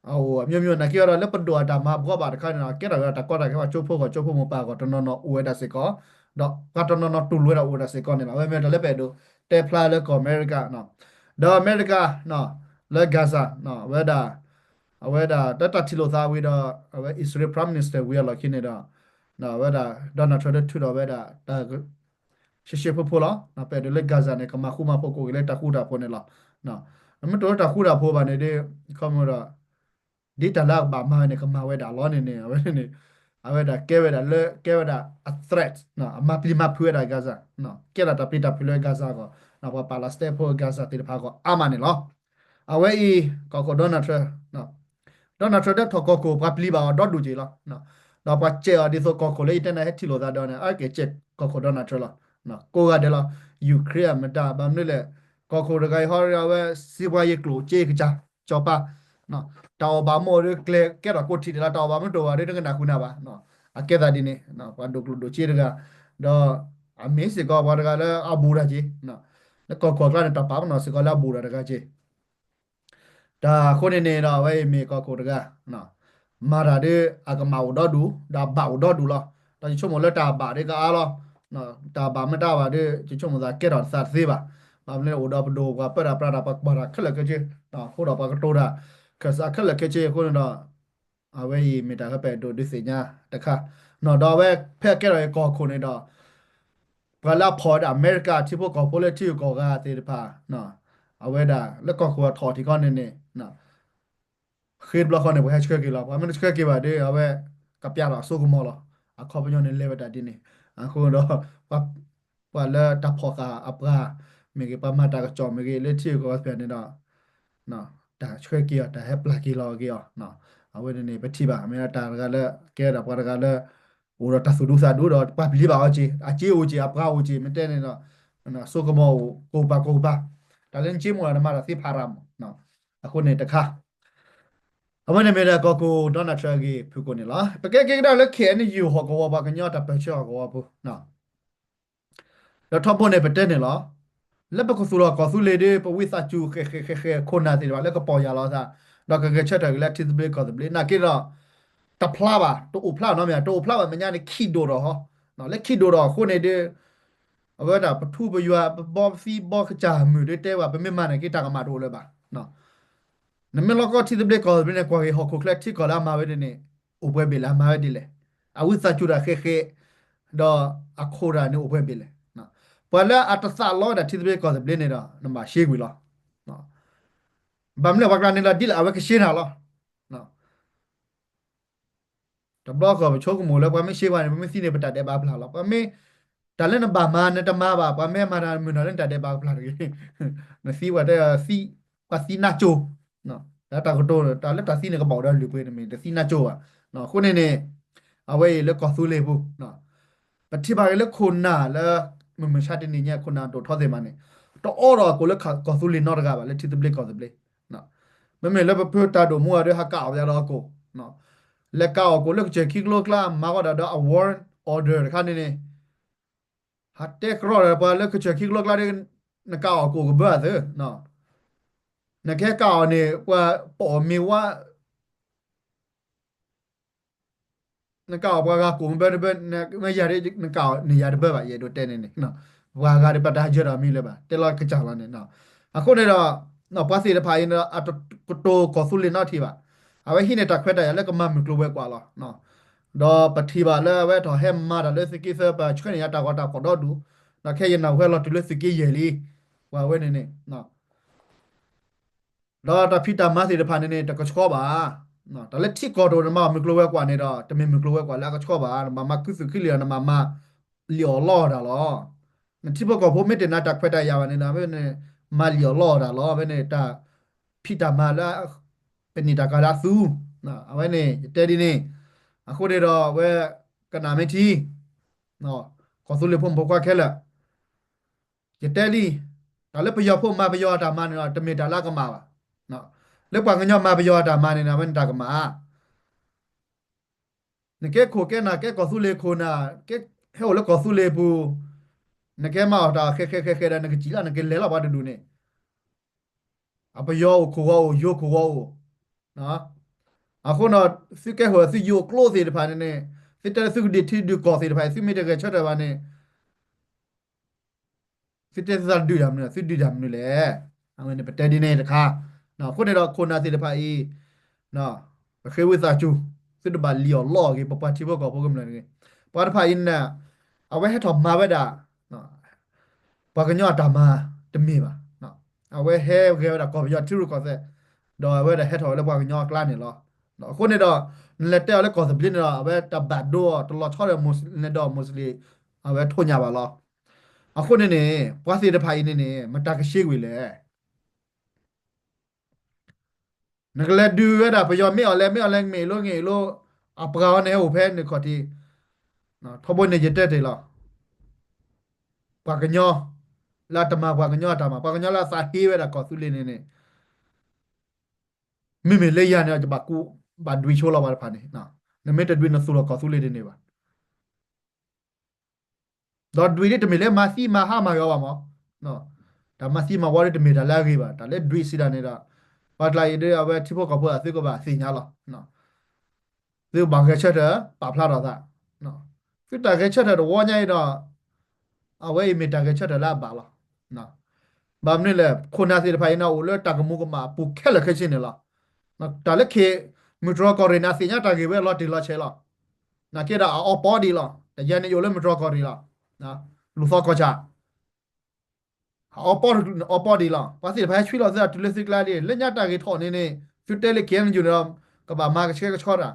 အအိၣ်အမျိုးမျိုး နာ်က့ဒီးလၢပဒိၣ်အတၢ်မၤဘှီဘၣ်တခါန့ၣ်ဒီး ကဲထီၣ်က့ၤတၢ်ကီတၢ်ခဲ ပှၤကၠိဖိဂီၢ်ကၠိဖိမိၢ်ပၢ်ဂီၢ်တနီၤနီၤအိၣ်ဝဲဒၣ်စ့ၢ်ကီး ဒီးပှၤတနီၤနီၤတူၢ်လိာ်ဝဲဒၣ်အိၣ်ဝဲဒၣ်စ့ၢ်ကီးန့ၣ်လီၤ. အဝဲမ့ၢ်တၢ်လၢပအဲၣ်ဒိးတဲဖျါလၢကီၢ်အမဲရကၤ ဒီးအမဲရကၤ လၢ Gaza အဝဲဒၣ် အဝဲဒၣ်တၢ်ထံၣ်လိာ်သးဝံၤဒီး အဝဲ Israel Prime Minister ဝံၤအလီၢ်ခံန့ၣ်ဒီး အဝဲဒၣ် Donald Trump ဒုးထုးထီၣ်ဝဲဒၣ်တၢ် ရှဲရှဲဖိဖိလီၤ. ပအဲၣ်ဒိးလၢ Gaza န့ၣ် ကမၤဃူမၤဖိးကိးက့ၤလၢတၢ်ဃူတၢ်ဖိးန့ၣ်လီၤ. နမ့ၢ်တအိၣ်လၢတၢ်ဃူတၢ်ဖိးဘၣ်န့ၣ်ဒီး ခီမ့ၢ်ဒီး ဒ်တၢ်လၢအကဘၣ်မၤဝဲန့ၣ် ကမၤဝဲဒၣ်လီၤန့ၣ်န့ၣ် အဝဲန့ၣ် အဝဲဒၣ်ကဲဝဲဒၣ်လၢ ကဲဝဲဒၣ်အ threat အမၤပျံၤမၤဖုးဝဲဒၣ် Gaza ကဲဒၣ်တၢ်ပျံၤတၢ်ဖုးလၢ Gaza အဂီၢ် ပှၤ Palestine ဖိ Gaza သ့ၣ်တဖၣ်အဂီၢ်အါမးန့ၣ်လီၤ. အဝဲအံၤ ကီၢ်ခိၣ် Donald Trump Donald Trump ဒၢထီၣ်ကီၢ်ခိၣ် ပှၤပျံၤဘၣ်အီၤဒီဒူၣ်က့ၤလီၤ. ဒီးပှၤစဲးအီၤဒ်သိးကီၢ်ခိၣ်လၢယတဲနၤဟဲထံၣ်လိာ်သးဒီးန့ၣ် အက့ၤစဲးကီၢ်ခိၣ် Donald Trump လီၤ. ကိးဂၤဒဲးလီၤ Ukraine အမတၤ ဘၣ်မနုၤလဲၣ် ကီၢ်ခိၣ်တဂၤအံၤဟီ အဝဲစံးပှၤယကျိၣ်စ့ကစၢ် ကၠီၤပၢ် တၢ်အီၣ်ဘၣ်မ့ၢ်အိၣ်ဒီးကျဲကဲထီၣ်ကိးထံၣ်ဒဲးလီၤ တၢ်အီၣ်ဘၣ်မ့ၢ်တအိၣ်ဘၣ်ဒီး တကနၣ်ဃုာ်နၤဘၣ်. အကဲသးဒ်န့ၣ် ပှၤဒိၣ်ကျိၣ်ဒိၣ်စ့တဂၤ ဒီးအမ့ၢ်စ့ၢ်ကီးပှၤတဂၤလၢအဘူးတၢ်က့ၤ လၢကီၢ်ခိၣ်အကျါန့ၣ် တၢ်ပာ်ပနီၣ်စ့ၢ်ကီးလၢအဘူးတၢ်တဂၤက့ၤ တၢ်အဃိန့ၣ်န့ၣ်ဒီး အဝဲအံၤမ့ၢ်ကီၢ်ခိၣ်တဂၤ မၤတၢ်ဒီး အကမၣ်အိၣ်ဒီဒူၣ် ဒီးအဘၣ်အိၣ်ဒီဒူၣ်လီၤ. ဒီးယဆိကမိၣ်လၢတၢ်ဘၣ်ဒီးကအါလီၤ. တၢ်ဘၣ်မ့ၢ်တၢ်ဘၣ်ဒီး ယဆိကမိၣ်သးကဲထီၣ်သးတသ့ဘၣ်. ဘၣ်မနုၤအိၣ်ဒီးပဒိၣ်ပှၤပၢတၢ်ပြးတၢ် ပှၤကွၢ်တၢ်ခဲလၢာ်ခဲဆ့ အဃိဒီးပှၤကတိၤတၢ် ခၢၣ်စးခဲလၢာ်ခဲဆ့အဃိန့ၣ်ဒီး အဝဲအံၤမ့ၢ်တၢ်လၢပအဲၣ်ဒိးဒုးသ့ၣ်ညါတခါ ဒီးအဝဲဖဲအကဲထီၣ်အံၤကီၢ်ခိၣ်န့ၣ်ဒီး ပှၤလၢအဖီၣ်ဝဲဒၣ်အမဲရကၤထံဖိကီၢ်ဖိလၢထံဂုၤကီၢ်ဂၤသ့ၣ်တဖၣ် အဝဲဒၣ်လၢကီၢ်ခိၣ်အထီၣ်ထံကီၢ်န့ၣ်န့ၣ် ဃ့တဘျီဃီန့ၣ် ပှၤဟဲဆှၢက့ၤလီၤ. ပှၤမ့ၢ်တဆှၢက့ၤဘၣ်ဒီး အဝဲကပျၢ်ထီၣ်အစိကမီၤလီၤ. အခီပညီန့ၣ်လဲၤဝဲဒၣ်ဒ်န့ၣ် အဃိဒီး ပှၤလၢတၢ်ဖီၣ်ဃာ်အပှၤမ့ၢ်ဂ့ၤ ပှၤမၤတၢ်ကစီၣ်မ့ၢ်ဂ့ၤ လၢထံဂုၤကီၢ်ဂၤသ့ၣ်တဖၣ်န့ၣ်ဒီး တၢ်ဆှၢက့ၤအီၤ တၢ်ဟဲပျၢ်က့ၤလီၤက့ၤအီၤ အဝဲန့ၣ်န့ၣ် ပထံၣ်ဘၣ် မ့ၢ်ဒၣ်တၢ်တဂၤလၢ ကဲဒၣ်ပှၤတဂၤလၢ အိၣ်ဒီးတၢ်သူၣ်ဒူသးဒူဒီး ပှၤပျံၤဘၣ်အီၤက့ၤ အစ့အိၣ်က့ၤ အပှၤအိၣ်က့ၤ မ့ၢ်တဲန့ၣ်ဒီး စိကမီၤအိၣ် ကိးပၤကိးပၤ တၢ်လၢနစ့မ့ၢ်အိၣ်ဒီး နမၤတၢ်သ့ဖးရၤမး အဃိန့ၣ်တခါ အဝဲန့ၣ်မ့ၢ်ဒၣ်ကီၢ်ခိၣ် Donald Trump အဂ့ၢ်ဖုၣ်ကိာ်န့ၣ်လီၤ. ပကဲက့ၤကဒါလၢ K N U ဟီၣ်ကဝီၤ ပှၤကညီတၢ်ပၢၢ်ဆၢဟီၣ်ကဝီၤပူၤ ဒီးထီဘိန့ၣ် ပတဲန့ၣ်လီၤ. လၢပကသူၣ်ထီၣ်ကီၢ်သူလ့ၤဒီး ပဝံသးစူၤဃဲၤဃဲၤဃဲၤဃဲၤ ခိၣ်နၢ်သ့ၣ်တဖၣ်လၢကပီၢ်ယၢ်လီၤအသး ဒီးကဂဲၤဆၢထၢၣ်က့ၤလၢထံသဘျ့ကီၢ်သဘျ့ နာ်က့ဒီး တဖျါဘၣ် တအိၣ်ဖျါနီတမံၤ တအိၣ်ဖျါဘၣ်မဲာ်ညါန့ၣ် ခံဒိၣ်ဒီးဟီ လၢခံဒိၣ်ဒီးအဃိန့ၣ်ဒီး အဝဲဒၣ်ပထူပယွၤ ပဘီပသံဘီကစၢ်မုၢ်ဒီးတဲဝဲ ပမ့ၢ်မၤန့ၣ်က့ၤတၢ်ကမၣ်တအိၣ်လၢၤဘၣ် နမ့ၢ်လီၤကီထံသဘျ့ကီၢ်သဘျ့န့ၣ် ကွၢ်က့ၤဟီၣ်ခိၣ်ချၢထံကီၢ်လၢအမၤဝဲဒ်န့ၣ် အိၣ်ပှဲၤဘ့ၣ်လဲၣ် အမၤဝဲဒ်လဲၣ် အဝံသးစူၤတၢ်ဃဲၤဃဲၤ ဒီးအခိၣ်တၢ်န့ၣ်အိၣ်ပှဲၤဘ့ၣ်လဲၣ် ပှၤလၢအတသးလီဝဲဒၣ်ထံသဘျ့ကီၢ်သဘျ့န့ၣ်ဒီး နဘၣ်ရှဲကွံာ်လီၤ. ဘၣ်မနုၤပှၤကျါန့ၣ်လီၤ ဒ်လဲၣ်အဝဲကရှဲနၤလီၤ တဘျီဃီပဆိကမိၣ်လၢပှၤမ့ၢ်ရှဲပှၤန့ၣ် ပမ့ၢ်သံန့ၣ် ပတၢ်ဒဲးဘးပျၢ်လီၤ. ပှၤမ့ၢ် တၢ်လၢနဘၣ်မၤနတမၤဘၣ် ပှၤမ့ၢ်မၤတၢ်မုၢ်နီၢ်လၢနတၢ်ဒဲးဘးကပျၢ်တဂ့ၤ. နသံပှၤတဲ ပှၤသံနၢ်ကၠိ တၢ်ကတိၤ တၢ်လၢတၢ်သံန့ၣ်ကဘၣ်အိၣ်ဒီးလုၢ်ပှ့ၤန့ၣ်မ့ၢ် တသံနၢ်ကၠိဘၣ်. အဃိန့ၣ်န့ၣ် အဝဲအံၤလၢကီၢ်သူလ့ၤပူၤ ပထံၣ်ဘၣ်က့ၤလၢခိၣ်နၢ်လၢ မုၢ်မဆါတနံၤညါ ခိၣ်နၢ်ဒိၣ်ထီသ့ၣ်မးန့ၣ် တအိးထီၣ်အကိာ်လၢကီၢ်သူလ့ၤနီတဂၤဘၣ် လၢထံသဘျ့ကီၢ်သဘျ့ မ့မ့ၢ်လၢပဖုတၢ်ဒိၣ်မူအီၤဒီး ဟးကးအီၣ်ပယီၤဒီးအကိာ် လဲၤကးအီၣ်ကိာ်လၢကစၢၢ်ခံကလိကျါ မၤဃီဒၣ်ဒီးအ warrant order တခါန့ၣ်န့ၣ် ဟးတဲကြီဒီးပှၤလၢကစၢၢ်ခံကလိကျါဒီး နကးအီၣ်ကိာ်ကဘၢအသၢ နကဟဲကးအီၣ်န့ၣ် ပှၤပိာ်အီၤမ့ၢ်ဝါ နကးအီၣ်ပှၤဂၤကိာ်မ့ၢ်ဘၢတဘၢ မ့ၢ်ယၤဒ်နကးအီၣ်န့ၣ်ယၤတဘၢဘၣ် ယအဲၣ်ဒိးတဲန့ၣ်န့ၣ် ပှၤဂၤဒီးပတၢ်ယၢၤဒီးမံၤလၢၤဘၣ် တဲလီၤကစၢ်လီၤန့ၣ်. အဃိန့ၣ်ဒီး ပှၤသ့ၣ်တဖၣ်အံၤန့ၣ်ဒီး အတကတိၤကီၢ်သူလ့ၤနီတထံၣ်ဘၣ်. အဝဲဟံးန့ၢ်တၢ်ခွဲးတၢ်ယာ်လၢကမၤမုၢ်ကျိၤဝဲၤကွာ်လီၤ. ဒီးပထံၣ်ဘၣ်လၢအဝဲထီၣ်ဟဲမၤတၢ်လၢသုးက့သၢ ပှၤဆှၢန့ၢ်ယၤတၢ်ဂီၤတၢ်ဖီၣ်ဒီဒူၣ်, ဒီးခဲအံၤယနၢ်ဟူလီၤတုၤလၢသုးက့ယဲၢ်လံ, ပှၤဝဲန့ၣ်န့ၣ် ဒီးတၢ်ဖံးတၢ်မၤသ့ၣ်တဖၣ်န့ၣ်န့ၣ် တကဆှီဘၣ်. တၢ်လၢထံကီၢ်တအိၣ် နမၤအီၣ်မုၢ်ကျိၤဝဲၤကွာ်န့ၣ်ဒီး တမ့ၢ်မုၢ်ကျိၤဝဲၤကွာ်လၢအကဆှီဘၣ်. နဘၣ်မၤခူသူၣ်ခူလံာ်ဒီး နဘၣ်မၤလံာ်အီၣ်လီအီၣ်တၢ်လီၤ. နထံဖိကီၢ်ဖိမ့ၢ်တနာ်တၢ်ခွဲးတၢ်ယာ်ဘၣ်န့ၣ်ဒီး အဝဲန့ၣ် မၤလံာ်အီၣ်လီအီၣ်တၢ်လီၤ. အဝဲန့ၣ်တၢ်ဖံးတၢ်မၤလၢ ပန့ၢ်တၢ်ကၤလၢအသူ အဝဲန့ၣ် ယတဲဒ်န့ၣ်. အဃိန့ၣ်ဒီး အဝဲကနၣ်မ့ၢ်ထံ ကီၢ်သူလ့ၤဖိမုၣ်ဖိခွါခဲလၢာ် ယတဲလံ, တၢ်လၢပယီၤဖိမၤပယီၤအတၢ်မၤန့ၣ်ဒီး တမ့ၢ်တၢ်လၢအကမၣ်ဘၣ်. လၢပှၤကညီမၤပယီၤအတၢ်မၤန့ၣ် အဝဲန့ၣ်တၢ်ကမၣ်. နကဲခိၣ်ကဲနၢ် ကဲကီၢ်သူလ့ၤခိၣ်နၢ် ကဲဟဲအိၣ်လၢကီၢ်သူလ့ၤပူၤ, နကဲမၤအီၣ်တၢ်ဃဲးဃဲးဃဲးဃဲးဒီး နကစံၣ်လၢနကလဲၤလီၤပှၤတဒူၣ်န့ၣ် အပယီၤအိၣ်ခိၣ်ဂီၤအိၣ် ယိၤခိၣ်ဂီၤအိၣ်. အဃိန့ၣ် သုကဲဃုာ်သုယိၤကျိသ့ၣ်တဖၣ်န့ၣ်န့ၣ် သုတဲလၢသုကဒုးထံဒုးကီၢ်သ့ၣ်တဖၣ်အံၤ သုမ့ၢ်တဂဲၤဆၢထၢၣ်ဘၣ်န့ၣ် သုတဲသုသးဒုးတၢ်မနုၤလဲၣ်, သုဒုးတၢ်မနုၤလဲၣ်. အဝဲန့ၣ်ပတဲဒ်န့ၣ်တခါ. အဃိန့ၣ်ဒီးခိၣ်နၢ်သ့ၣ်တဖၣ်အံၤ ပဃ့ဝံသးစူၤ, သုတဘၣ်လံၣ်အီၣ်လီအီၣ်ဂ့ၤ ပပှၤထံဖိကီၢ်ဖိကမျၢၢ်တဂ့ၤ. ပှၤတဖၣ်အံၤန့ၣ် အဝဲဟဲထီၣ်မၤဝဲဒၣ် ပှၤကညီအတၢ်မၤတမ့ၢ်ဘၣ်. အဝဲဟဲဂဲၤဝဲဒၣ်ကီၢ်ပယီၤထံရူၢ်ကီၢ်သဲး, ဒီးအဝဲဒၣ်ဟဲထီၣ်ဝဲလၢပှၤကညီအကျါန့ၣ်လီၤ. အဃိန့ၣ်ဒီး နလဲၤတဲအီၤလၢကီၢ်သဘျ့န့ၣ်ဒီး အဝဲတၢ်ဘၣ်ဒိအီၤ တလီၤဆီဒီး Muslim ဒီး Muslim အဝဲထိၣ်ညၣ်ဘၣ်လီၤ. အဃိန့ၣ်န့ၣ် ပှၤသ့ၣ်တဖၣ်အံၤန့ၣ်န့ၣ် မတၤကရှ့ကွံာ်လဲၣ်. နကလဲၤဒုးဝဲဒၣ်ပယီၤမ့ၢ်အီၤလဲၣ် မ့ၢ်အီၤလဲၣ် မ့ၢ်အံၤလိ မ့ၢ်အံၤလိ အပှၤအီၤန့ၣ်ဟဲအိၣ်ဖဲန့ၣ်ခီၣ်ထံး, ထီဘိန့ၣ်ယတဲတ့ၢ်လီၤ. ပှၤကညီ လၢအတမၤပှၤကညီအတၢ်မၤ ပှၤကညီလၢအသးဟ့ဝဲဒၣ်ကီၢ်သူလ့ၤန့ၣ်န့ၣ် မ့မ့ၢ်လၢယၤန့ၣ်ဒီး ယဘၣ်ကူ ဘၣ်ဒွံးဆိလီၤပှၤတဖၣ်န့ၣ်, နမ့ၢ်တဒွံးနသူၣ်လီၤကီၢ်သူလ့ၤဒ်န့ၣ်ဘၣ်. ဒီးဒွံးဒ်တမ့ၢ်လၢမၤသံမၤဟါမၤဂီၤဘၣ်မး, တၢ်မၤသံမၤဝီဒ်တမ့ၢ်တၢ်လၢအဂ့ၤဘၣ်, တၢ်လၢဒွံးစံးတၢ်န့ၣ်ဒီး ပှၤတကျါအံၤဒ်အဝဲထံဖိကီၢ်ဖိအသုကဘၣ်သ့ၣ်ညါလီၤ. သုဘၣ်ဂဲၤဆၢထၢၣ် ပာ်ဖျါထီၣ်သး, သုတၢ်ဂဲၤဆၢထၢၣ်တဝီညါအံၤဒီး အဝဲအံၤမ့ၢ်တၢ်ဂဲၤဆၢထၢၣ်လၢအဘၣ်လီၤ. ဘၣ်မနုၤလဲၣ် ခိၣ်နၢ်သ့ၣ်တဖၣ်အံၤန့ၣ် အိၣ်လၢတၢ်ကမူးကမၣ်အပူၤခဲလၢာ်ခဲဆ့န့ၣ်လီၤ. တၢ်လၢခ့ၣ် မုၢ်တြီၢ်ကီၢ်ရ့ၣ်န့ၣ် အသ့ၣ်ညါတၢ်ဂ့ၢ်ဝဲလီၤတံၢ်လီၤဆဲးလီၤ. နာ်က့ဒီးအအီပီဒံးလီၤ. တယၤန့ၣ်ယအိၣ်လၢမုၢ်တြီၢ်ကီၢ်ရ့ၣ်လီၤ. လူၤသီကီၢ်ဆၣ် အအီပီ အီပီဒံးလီၤ. ပှၤသ့ၣ်တဖၣ်ဟဲဆွံလီၤသုတၢ်တုၤလၢသုကျါဒ် လၢညါတၢ်ဂ့ၤထီၣ်န့ၣ်န့ၣ် သုတဲလၢ ခ့ၣ်အဲၣ်ယူၣ်န့ၣ်ဒီး ကဘၣ်မၤကဆှဲကဆှီတၢ်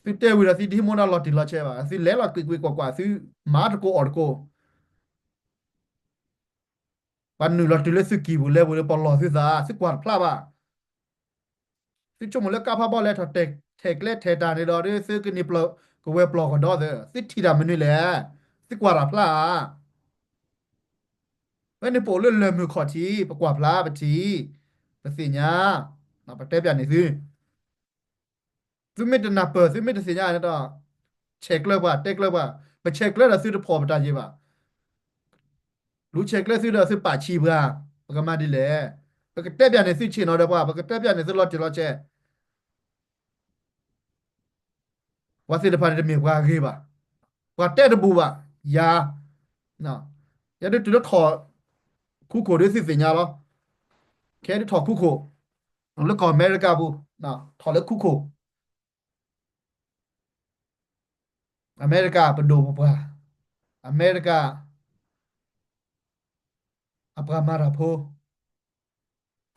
သုတဲဝံၤဒီးသုတဟံးမူဒါလီၤတံၢ်လီၤဆဲးဘၣ်. သုလဲၤလီၤကွ့ၢ်ကွ့ၢ်ကွၢ်ကွၢ် သုမၤတကိးအီၣ်တကိး ပှၤနုာ်လီၤတုၤလၢသုကံၢ်ပူၤလဲၤပူၤလၢပလီၢ်သုသး သုကွၢ်တဖျါဘၣ်. သုဆိကမိၣ်လၢကါဖးဘီလဲၤထီၣ်တဲာ်ကျဲထဲးတၢ်န့ၣ်ဒီး သုကန့ၢ်ကဝဲၤပျီၢ်ကဒီးသၢ သုထံၣ်တၢ်မနုၤလဲၣ်. သုကွၢ်တဖျါဧါ. ဝဲန့ၣ်ပအိၣ်လၢလၢၢ်မုၢ်ခီၣ်ထံး ပကွၢ်ဖျါပထံၣ် ပသ့ၣ်ညါ ပတဲပၠးန့ၢ်သု သုမ့ၢ်တနၢ်ပၢၢ် သုမ့ၢ်တသ့ၣ်ညါန့ၣ်ဒီး ဆဲးကျၢပှၤ တဲကျၢပှၤ ပဆဲးကျၢဒီးသုတဖီၣ်ပတၢ်ယံၤဘၣ်. လူၤဆဲးကျၢသုဒီးသုပာ်ဆံးပှၤ ပကမၤဒ်လဲၣ်. ပကတဲပၠးန့ၢ်သုဆ့ၣ်နီၤဒီးပှၤ ပကတဲပၠးန့ၢ်သုလီၤတံၢ်လီၤဆဲး ပှၤသ့ၣ်တဖၣ်န့ၣ်တမ့ၢ်ပှၤဂ့ၤဘၣ်. ပှၤတဲတဘူးဘၣ် ယၤ ယဒုးတုၤလၢထီၣ်ခူခိၣ်ဒ်သုသ့ၣ်ညါလီၤ. ခဲဒ်ထီၣ်ခူခိၣ် လၢကီၢ်အမဲရကၤပူၤ ထီၣ်လၢခူခိၣ် အမဲရကၤပဒိၣ်ပပှၢ် အမဲရကၤ အပှၤမၤတၢ်ဖိ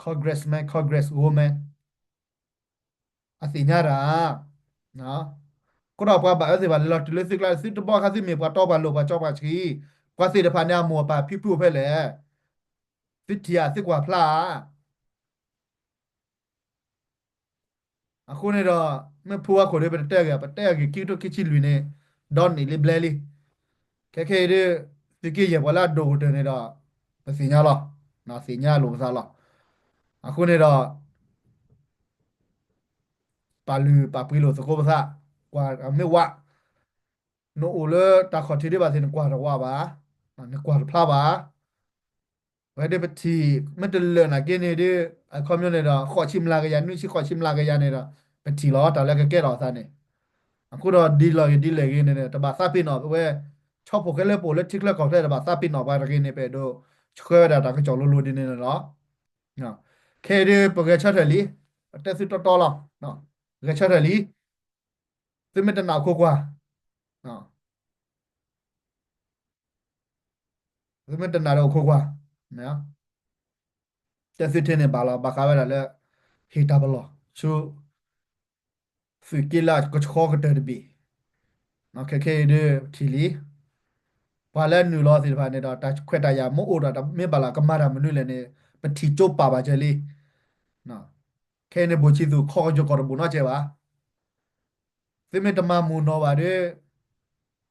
congressman congresswoman အသ့ၣ်ညါတၢ် ကဒီးပှၤဘၣ်အၢသ့ၣ်တဖၣ်လဲၤလီၤတုၤလၢသုကျါ သုတဘီခါသုမ့ၢ်ပှၤတီပှၤလိၤပှၤကၠီပှၤဆှံ ပှၤသ့ၣ်တဖၣ်န့ၣ်အမိၢ်အပၢ်ဖံဖုအိၣ်ဖဲလဲၣ်. သုထံၣ်ဧါ သုကွၢ်ဖျါဧါ. အဃိန့ၣ်ဒီး မ့ၢ်ဖုဝါခိၣ်ဒီး ပတတဲဂ့ၤ ပတဲအဂ့ၢ်ခံကထိခံဆံလွံၢ်န့ၣ် ဒီနံၣ်လံဘျဲလံ. ခဲခဲအံၤဒ် သုးက့ယဲၢ်ပှၤလၢအဒိၣ်ကတၢၢ်န့ၣ်ဒီး ပသ့ၣ်ညါလီၤ. သ့ၣ်ညါလိာ်ပသးလီၤ. အဃိန့ၣ်ဒီး ပာ်လုၢ်ပာ်ပှ့ၤလိာ်သကိးပသး, ကွၢ်မ့ၢ်ဝး, နအိၣ်လၢတၢ်ခီၣ်ထံးဒ်ဘၣ်သ့ၣ် နကွၢ်တဝးဘၣ်, နကွၢ်တဖျါဘၣ်. ဝဲဒ်ပထံၣ် မ့ၢ်တလၢာ်နာ်က့န့ၣ်ဒ် အခီပညီန့ၣ်ဒီး ဃိးဆံမျးကယၤ နွံဆံဃိးဆံမျးကယၤန့ၣ်ဒီး ပထံၣ်လီၤ တၢ်လၢကကဲထီၣ်အသးန့ၣ်. အဃိဒီးဒ်လဲၣ်ဂ့ၤဒ်လဲၣ်ဂ့ၤန့ၣ် တဘၣ်သးပ့ၤနီၣ်ဝဲ ဆီဖိခဲလၢာ်ပအိၣ်လၢထံချၢကီၢ်ချၢ တဘၣ်သးပ့ၤနီၣ်ပှၤတဂ့ၤန့ၣ် ပအဲၣ်ဒိးဆှၢဝဲဒၣ်တၢ်ကစီၣ်လိၤလိၤဒ်န့ၣ်လီၤ. ခဲအံၤဒ်ပဂဲၤဆၢထၢၣ်လံ, ပတဲသုတီတီလီၤ. ဂဲၤဆၢထၢၣ်လံ, သုမ့ၢ်တနာ်အိၣ်ခိးကွၢ်, သုမ့ၢ်တနာ်ဒီးအိၣ်ခိးကွၢ်, မ့ၢ် တဲသုထ့န့ၣ်ဘၣ်လီၤ ဘၣ်ဃးဝဲဒၣ်လၢ ဟ့ၣ်တၢ်ပလီၢ် ဆူ သုးက့လၢကဆှီကတၢၢ်တဘ့ၣ်, ခဲခဲအံၤဒုးထံၣ်လံ, ပှၤလၢနုာ်လီၤသ့ၣ်တဖၣ်န့ၣ်ဒီး တၢ်ခွဲးတၢ်ယာ်မ့ၢ်အိၣ်ဒီး တမ့ၢ်ဘၣ်လၢကမၤတၢ်မနုၤလဲၣ်န့ၣ် ပထံၣ်ကၠိပာ်ဘၣ်ကဲလံ. ခဲအံၤန့ၣ် ဘိၣ်ဆံသူၣ်ခီကယီၤကီၢ်တဘိၣ်နီတစဲးဘၣ်. သုမ့ၢ်တမၤမုာ်နီၢ်ဘၣ်ဒီး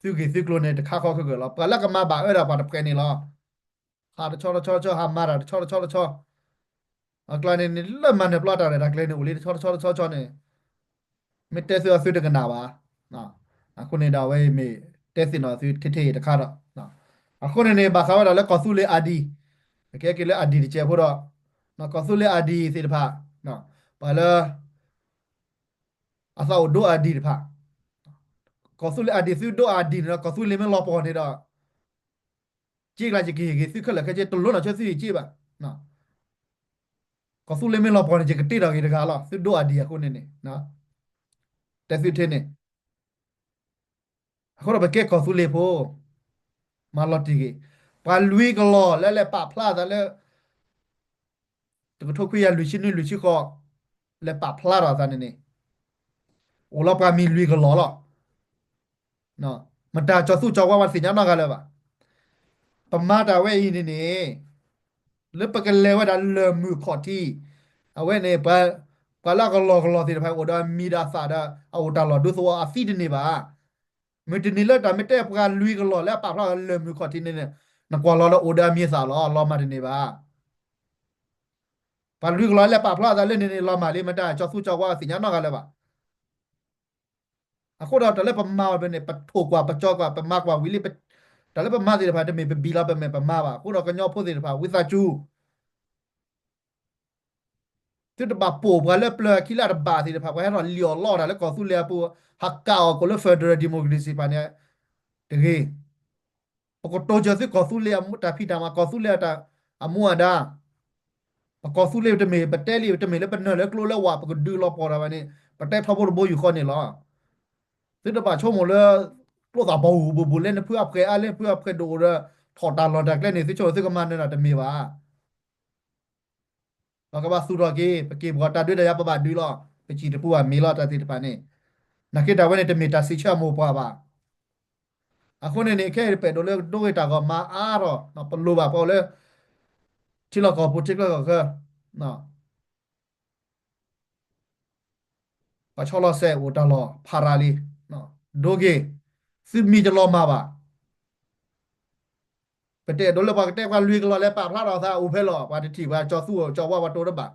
သုဂ့ၢ်သုကျိၤန့ၣ် တခါခီခဲကၢာ်လီၤ. ပှၤလၢကမၤဘၣ်အၢဒၣ်ပှၤတဖှဲးန့ၣ်လီၤ. ဟးတဆီတဆီတဆီ ဟးမၤတၢ်တဆီတဆီတဆီ, အကျါန့ၣ်န့ၣ် လၢမၤနၢၤပျီတၢ်ရဲၣ်တၢ်ကျဲၤန့ၣ် အိၣ်လံတဆီတဆီတဆီတဆီန့ၣ်, မ့ၢ်တဲသုအသုတကနၣ်ဘၣ်. အဃိန့ၣ်ဒီး အဝဲအံၤမ့ၢ်တဲသ့ၣ်နီၣ်သုထဲထဲအံၤတခါဒီး, အဃိန့ၣ်န့ၣ် ဘၣ်ဃးဝဲဒၣ်လၢကီၢ်သူလ့ၤအၤဒံၣ်, ကဲက့ၤလၢအၤဒံၣ်တစဲးဖိဒီး, ကီၢ်သူလ့ၤအၤဒံၣ်သ့ၣ်တဖၣ်, ပှၤလၢ အသးအိၣ်ဒိအၤဒံၣ်တဖၣ်, ကီၢ်သူလ့ၤအၤဒံၣ် သုဒိအၤဒံၣ်န့ၣ်ဒီး ကီၢ်သူလ့ၤမ့ၢ်လီၤပှီၢ်န့ၣ်ဒီး က့ကျါယကဟ့ၣ်ဂ့ၤသုခဲလၢာ်ခဲဆ့ တလိၣ်နီၢ်ဆၢသုဟ့ၣ်က့ဘၣ်. ကီၢ်သူလ့ၤမ့ၢ်လီၤပှီၢ်န့ၣ် ယကတ့ထီၣ်ဂ့ၤတဂၤလီၤ သုဒိအၤဒံၣ်အဃိန့ၣ်န့ၣ်, တဲသုထဲန့ၣ် အဃိဒီးပကဲကီၢ်သူလ့ၤဖိ မၤလီၤတံၢ်ဂ့ၤ, ပှၤလွံၢ်ကလီၢ်လၢလဲၤပာ်ဖျါအသးလၢ တကထိခွံကယၤလွံၢ်ဆံနွံလွံၢ်ဆံဃိး လဲၤပာ်ဖျါထီၣ်အသးန့ၣ်န့ၣ်, အိၣ်လီၤပှၤမံၤလွံၢ်ကလီၢ်လီၤ. မတၤကၠီၤသူၣ်ကၠီၤဝါပှၤသ့ၣ်ညါနီတဂၤလၢၤဘၣ်. ပမၤတၢ်ဝဲအံၤန့ၣ်န့ၣ် လၢပကလဲၤဝဲဒၣ်လၢၢ်မုၢ်ခီၣ်ထံး, အဝဲန့ၣ် ပှၤလၢအကလီၢ်ကလီၢ်သ့ၣ်တဖၣ် အိၣ်ဒီးအမံၤဒီးအသးဒီး အအိၣ်တၢ်လီၢ်ဒူသဝီအသံတန့ၢ်ဘၣ်. မုၢ်တနံၤလၢတၢ်မ့ၢ်တဲပှၤလွံၢ်ကလီၢ်လၢအပာ်ဖျါလၢၢ်မုၢ်ခီၣ်ထံးန့ၣ်န့ၣ် နကွၢ်လီၤဒီးအိၣ်ဒီးအမံၤအသးလီၤ လီၤမၢ်တန့ၢ်ဘၣ်. ပှၤလွံၢ်ကလီၢ်လၢပာ်ဖျါအသးလၢန့ၣ်န့ၣ် လီၤမၢ်လံ မတၤကၠီၤသူၣ်ကၠီၤဝါသ့ၣ်ညါနီတဂၤလၢၤဘၣ်. အဃိဒီးတၢ်လၢပမၤဝဲန့ၣ် ပထိၣ်ကွၢ် ပကၠီကွၢ် ပမၤကွၢ်ဝံၤလံ, တၢ်လၢပမၤသ့ၣ်တဖၣ် တမ့ၢ်ပဘံၣ်လီၤ ပမ့ၢ်ပမၤဘၣ်. အဃိဒီးကညီဖိသ့ၣ်တဖၣ် ဝံသးစူၤ သုတဘၣ်ပိာ်ပှၤလၢပျၢၤခံလၢအတဘၣ်သ့ၣ်တဖၣ် ပှၤဟဲထီၣ်လံၣ်အီၣ်လီအီၣ်တၢ်လၢကီၢ်သူလ့ၤအပူၤ ဟးကးအီၣ်ကိးလၢ federal democracy တဖၣ်န့ၣ် တဂ့ၤ. ပကတိၤစၢၤသုကီၢ်သူလ့ၤအတၢ်ဖံးတၢ်မၤ ကီၢ်သူလ့ၤအတၢ်အမူအဒါ, ပကီၢ်သူလ့ၤတမ့ၢ် ပတဲလံ တမ့ၢ်လၢပနၢၤလၢကျိလၢဝး ပကဒုးလီၤပှီၢ်တၢ်ဘၣ်န့ၣ် ပတဲထီဘိတဘိယူၢ်ဃီန့ၣ်လီၤ. သုတဘၣ်ဆိကမိၣ်လၢ ကျိသၣ်ပီၤဟူးဘူးဘူးလၢနဖုအဖှဲးအါလၢနဖုအဖှဲးဒိၣ်အိၣ်ဒီး ထီၣ်တၢ်လီၢ်တၢ်ကျဲန့ၣ် သုဆိကမိၣ်သုကမၤနၢၤတၢ်တမ့ၢ်ဘၣ်. ပကဘၣ်သူၣ်ထီၣ်က့ၤ ပက့ၢ်ပဂီၤတၢ်ဒုးတၢ်ယၤပဘၣ်ဒုးလီၤ. ပစံၣ်တပူၤဘၣ်မ့ၢ်လီၤတၢ်သ့ၣ်တဖၣ်န့ၣ်, နာ်က့တၢ်ဝဲန့ၣ် တမ့ၢ်တၢ်စံးဆၢအမိၢ်ပှၢ်ဘၣ်. အဃိန့ၣ်န့ၣ် ခဲအံၤပအဲၣ်ဒိးလၢဒိဂ့ၤတၢ်ဂီၤမၤအါထီၣ် ပလိၣ်ဘၣ်ပှၤအိၣ်လၢ ထံလီၢ်ကီၢ်ပူၤထံချၢကီၢ်ချၢ ပှၤဆီလီၤစဲးအိၣ်တၢ်လီၢ်ဖးရၤလံ, ဒိဂ့ၤ, သုမံၤတလီၤမၢ်ဘၣ်. ပတအဲၣ်ဒိးလၢပှၤကတဲပှၤလွံၢ်ကလီၢ်လၢပာ်ဖျါထီၣ်သးအိၣ်ဖဲလီၤ ပှၤတထံၣ်ပှၤကၠီၤသူၣ်ကၠီၤဝါပှၤတိၤတဘၣ်.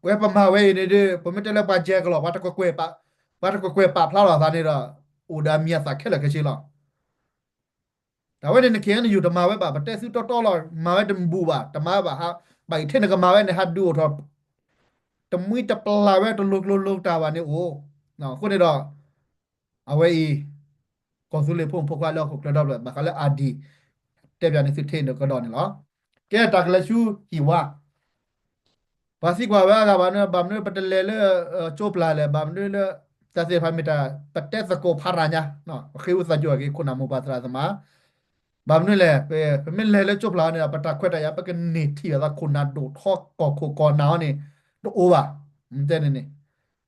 ဝဲပမၤဝဲအံၤန့ၣ်ဒီး ပမ့ၢ်တဲလၢပှၤကဲကလီၢ် ပှၤတကွဲးပာ်ဖျါထီၣ်သးန့ၣ်ဒီး အိၣ်ဒီးအမံၤအသးခဲလၢာ်ခဲဆ့လီၤ. တၢ်ဝဲန့ၣ်န KNU တမၤဝဲဘၣ် ပတဲသုတီတီလီၤ မၤဝဲတဘူၣ်ဘၣ် တမၤဝဲဘၣ် ဘၣ်အံၤထဲနကမၤဝဲန့ၣ် ဟးဒုးအိၣ်ထီၣ် တမှံတပျၢ်ဝဲတလိၤကျိၤလိၤတၢ်ဘၣ်န့ၣ်အိၣ်. အဃိန့ၣ်ဒီး အဝဲအံၤ ကီၢ်သူလ့ၤဖိမုၣ်ဖိခွါလၢဟီၣ်ခိၣ်ချၢဒီဖျၢၣ် ဘၣ်ဃးလၢ ID တဲပၠးန့ၢ်သုထဲန့ၣ်ကဒီးန့ၣ်လီၤ. ကဲတၢ်ကလဲၤဆူဟံၣ်ဝါ ပှၤသံကွၢ်ဝဲအဂၤဘၣ်န့ၣ် ဘၣ်မနုၤပတလဲၤလၢ ကၠိပျၢ်လဲၣ် ဘၣ်မနုၤလၢ တၢ်သ့ၣ်တဖၣ်မ့ၢ်တၢ် ပတဲသကိးဖးရၤညါ ပဃ့ဝံသးစူၤအက့ၤခိၣ်နၢ်မိၢ်ပှၢ်သရၣ်သမါ ဘၣ်မနုၤလဲၣ် ပမ့ၢ်လဲၤလၢကၠိပျၢ်အီၤန့ၣ်ဒီး ပတၢ်ခွဲးတၢ်ယာ် ပကန့ၢ်ထံၣ်အသးခိၣ်နၢ်ဒိၣ်ထီကီၢ်ခိၣ်ကီၢ်နၢ်အီၤန့ၣ် တအိၣ်ဘၣ်. မ့ၢ်တဲန့ၣ်န့ၣ်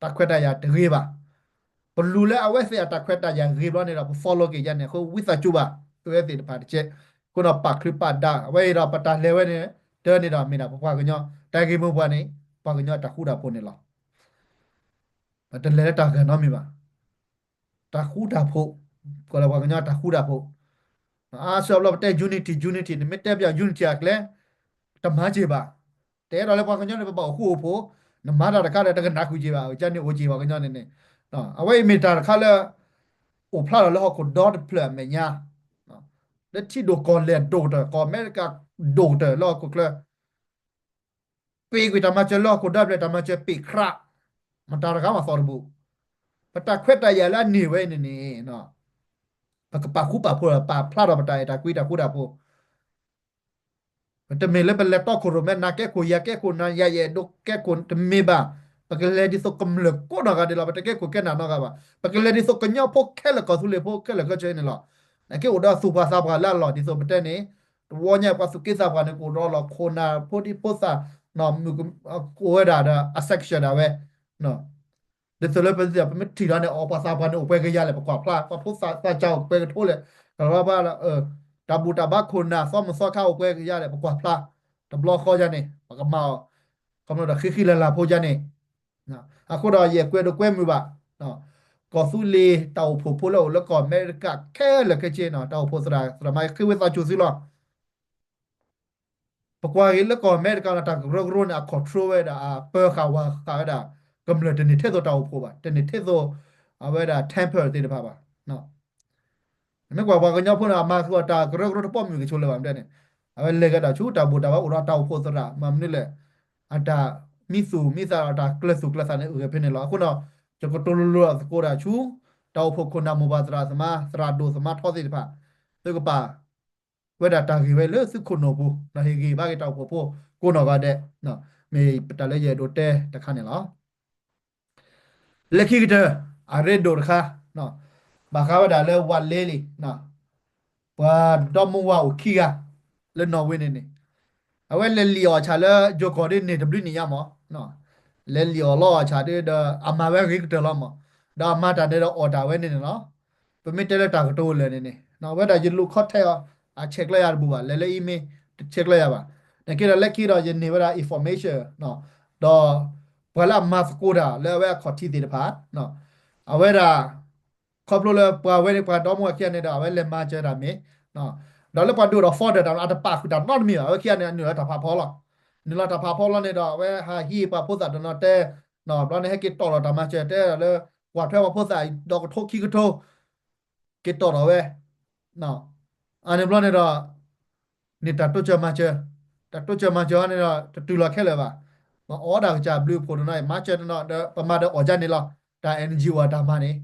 တၢ်ခွဲးတၢ်ယာ်တဂ့ၤဘၣ်. ပလူၤလၢအဝဲသ့ၣ်အတၢ်ခွဲးတၢ်ယာ်ဂ့ၤဘျီန့ၣ်ဒီး ပ follow က့ၤယါန့ၣ် အဃိဝံသးစူၤဘၣ် အဝဲသ့ၣ်တဖၣ်တကဲ အဃိဒီးပာ်ချံပာ်ဒါ အဝဲအံၤဒီးပတၢ်လဲၤဝဲန့ၣ် တၢ်န့ၣ်ဒီးမ့ၢ်ဒၣ်ပပှၤကညီ တၢ်ဂ့ၢ်မိၢ်ပှၢ်န့ၣ် ပှၤကညီတၢ်ဃူတၢ်ဖိးန့ၣ်လီၤ. ပတလဲၤလၢတၢ်ဂၤနီတမံၤဘၣ်. တၢ်ဃူတၢ်ဖိး ကီၢ်လၢပှၤကညီတၢ်ဃူတၢ်ဖိး အါစုအဘျီပတဲ unity unity နမ့ၢ်တဲပၠး unity အကျဲ တမၤက့ၤဘၣ်. တအဲၣ်ဒိးလၢပှၤကညီန့ၣ် ပဘၣ်အိၣ်ဃူအိၣ်ဖိး နမၤတၢ်တခါဒီးတကနၣ်ဃုာ်က့ၤဘၣ် ကန့ၣ်အိၣ်က့ၤပှၤကညီန့ၣ်န့ၣ် အဝဲအံၤမ့ၢ်တၢ်တခါလၢ အိၣ်ဖျါထီၣ်လၢဟီၣ်ခိၣ်ဒီတဖျၢၣ်အမဲာ်ညါ လၢထံဒိၣ်ကီၢ်လဲၢ်ဒိၣ်ကတၢၢ် ကီၢ်အမဲရကၤဒိၣ်ကတၢၢ်လၢဟီၣ်ခိၣ်ချၢ ပ့ၤကွံာ်တၢ်မၤစၢၤလၢဟီၣ်ခိၣ်ဒီဖျၢၣ် တၢ်မၤစၢၤပ့ၤခရး မတၤတဂၤမၤသီတဘူး ပတၢ်ခွဲးတၢ်ယာ်လၢအန့ၢ်ဝဲအံၤန့ၣ်န့ၣ် ပကပာ်ဃူပာ်ဖိးဒီး ပာ်ဖျါထီၣ်ပတၢ်အဲၣ်တၢ်ကွံတၢ်ဃူတၢ်ဖိး ပတမ့ၢ်လၢပလဲၤတီခိၣ်ရိၣ်မဲ နၤကဲခိၣ် ယၤကဲခိၣ် နၤယၤယအဲၣ်ဒိးကဲခိၣ် တမ့ၢ်ဘၣ်. ပကလဲၤဒ်သိးကမျၢၢ်ကိးနီၢ်ဂၤဒဲးလီၤ. ပတကဲခိၣ်ကဲနၢ်နီတဂၤဘၣ်. ပကလဲၤဒ်သိးကညီဖိခဲလၢာ် ကီၢ်သူလ့ၤဖိခဲလၢာ်ခဲဆ့န့ၣ်လီၤ. နက့အိၣ်ဒီးသူၣ်ပှၤသးပှၢ်လၢအလီၢ် ဒ်သိးပတဲန့ၣ် တဝီညါပှၤသူၣ်က့သးပှၢ်န့ၣ် ကအိၣ်ဒီးလီၤခိၣ်နၢ်ဖိဒံဖိသၣ်, မုၢ်ကအိၣ်ဝဲဒၣ်ဒီး အ section ဒၣ်ဝဲ ဒ်သိးလၢပမ့ၢ်ထံၣ်ဒီးန့ၣ် အီၤပှၤသးပှၢ်န့ၣ် အိၣ်ပှဲၤကယၤလဲၣ် ပကွၢ်ဖျါ, ပှၤဖိသၣ်သးစၢ်အိၣ်ပှဲၤကထိလဲၣ်, ကလီၤဘၣ်လၢ တၢ်ဘူၣ်တၢ်ဘါခိၣ်နၢ်သီမုၢ်သီခါအိၣ်ပှဲၤကယၤလဲၣ် ပကွၢ်ဖျါ, တဘျီဃီယါန့ၣ် ပကမၤအီၤ, ခီဖျိဒီးဃံဃံလၤလၤဖိယါန့ၣ်, အဃိဒီးယဲၢ်ကွဲးဒိးကွဲမုာ်ဘၣ်, ကီၢ်သူလ့ၤတၢ်အိၣ်ဖှိၣ်ဖိလၢအိၣ်လၢကီၢ်အမဲရကၤခဲလၢာ်ခဲဆ့န့ၣ် တၢ်အိၣ်ဖှိၣ်သရၣ် သရၣ်မါဃ့ဝံသးစူၤသုလီၤ. ပကွၢ်က့ၤလၢကီၢ်အမဲရကၤန့ၣ် တၢ်ကရၢကရိန့ၣ် အ control ဝဲဒၣ် အပၢၤဃာ်ဝၤဃာ်ဝဲဒၣ် ကမျၢၢ်တန့ၢ်ထဲသိးတၢ်အိၣ်ဖှိၣ်ဘၣ်, တန့ၢ်ထဲသိး အဝဲဒၣ် temper သ့ၣ်တဖၣ်ဘၣ်. မ့ၢ်ကွၢ်ပှၤကညီဖိန့ၣ် အမၤဃုာ်အီၤတၢ်ကရၢကရိတပိာ်မုၢ်ကဆိးလၢၤဘၣ်မ့ၢ်န့ၣ်, အဝဲလဲၤကဒီးဆူတၢ်ဘူၣ်တၢ်ဘါအိၣ်ဒီးတၢ်အိၣ်ဖှိၣ်သရၣ် မ့ၢ်မနုၤလဲၣ်, အတၢ်မံသူၣ်မံသးဒီးတၢ်ကျၢၤသူၣ်ကျၢၤသးန့ၣ် အဂ့ၢ်ဖဲန့ၣ်လီၤ. အဃိဒီး ယကတိၤလိၤလိၤသကိးဒၣ်ဆူ တၢ်အိၣ်ဖှိၣ်ခိၣ်နၢ်မိၢ်ပၢ်သရၣ်သမါ သရၣ်ဒိၣ်သမါထီသ့ၣ်တဖၣ်, သုကပာ် ဝဲဒၣ်တၢ်ဂ့ၢ်ဝဲလၢသုခိၣ်နူာ်ပူၤ ဒီးဟ့ၣ်ဂံၢ်ဘါက့ၤတၢ်အိၣ်ဖှိၣ်ဖိကိးနီၢ်ဂၤဒဲး, မ့ၢ်တၢ်လၢယအဲၣ်ဒိးတဲတခါန့ၣ်လီၤ. လၢခံကတၢၢ် အရ့ဒိၣ်တခါ, ဘၣ်ဃးဝဲဒၣ်လၢဝးလ့လံ, ပှၤဒီမါဝၤအိၣ်ခံဂၤ လၢနီၣ်ဝ့န့ၣ်န့ၣ်, အဝဲလဲၤလံၣ်အီၣ်ဆၣ်လၢယိၤကီၢ်ဒ်န့ၣ်တဘျုးနံၣ်ညါမး, လဲၤလံၣ်အီၣ်လီအီၣ်ဆၣ်ဒီး အမၤဝဲဂ့ၤကတၢၢ်လီၤမး, ဒီးအမၤတၢ်န့ၣ်ဒီးအီၣ်တၢ်ဝဲန့ၣ်န့ၣ်လီၤ. ပမ့ၢ်တဲလၢတၢ်ကတိၤလၢာ်န့ၣ်န့ၣ် ဝဲဒၣ်ယလူၤ contact အီၤ အဆဲးကျၢယၤတဘူၣ်ဘၣ်, လဲၤလၢ email တဆဲးကျၢယၤဘၣ်. နာ်က့ဒီးလၢခံဒီးယန့ၢ်ဝဲဒၣ် information ဒီး ပှၤလၢအမၤသကိးတၢ်လၢအဝဲအခီၣ်ထံးသ့ၣ်တဖၣ်, အဝဲဒၣ် ခီဖျိလၢပှၤဝဲန့ၣ် ပှၤဒီမါဝၤခံဂၤန့ၣ်ဒီး အဝဲလဲၤမၤစၢၤတၢ်မ့ၢ်, ဒီးလၢပှၤဒိၣ်ဒီး folder တၢ်န့ၣ် အတပာ်ဃုာ်တၢ်နီတမံၤဘၣ်, အဝဲခံဂၤန့ၣ် အနုာ်လီၤတၢ်ဖးဖီလီၤ, နုာ်လီၤတၢ်ဖးဖီလီၤန့ၣ်ဒီး အဝဲဟးဟံးပှၤဖိသၣ်တနီၤတဲ, ဘျီန့ၣ်ဟဲက့ၤတီၣ်လီၤတၢ်မၤစၢၤတဲဒီးလၢ ကွၢ်ထွဲပှၤဖိသၣ်ဒီးကထိခံကထိ က့ၤတီၣ်ထီၣ်ဝဲ, အန့ၣ်ဘျီန့ၣ်ဒီး န့ၣ်တၢ်တိစၢၤမၤစၢၤ, တၢ်တိစၢၤမၤစၢၤအီၤန့ၣ်ဒီး တတုၤလီၤခဲလၢာ်ဘၣ်. ပအီၣ်ဒၣ်ကစၢ်ဘျုးဖှိၣ်တနီၤ မၤစၢၤတနီၤဒီး ပမၤဒီးအီၣ်ကန့ၣ်လီၤ. တၢ် NGO အတၢ်မၤန့ၣ်,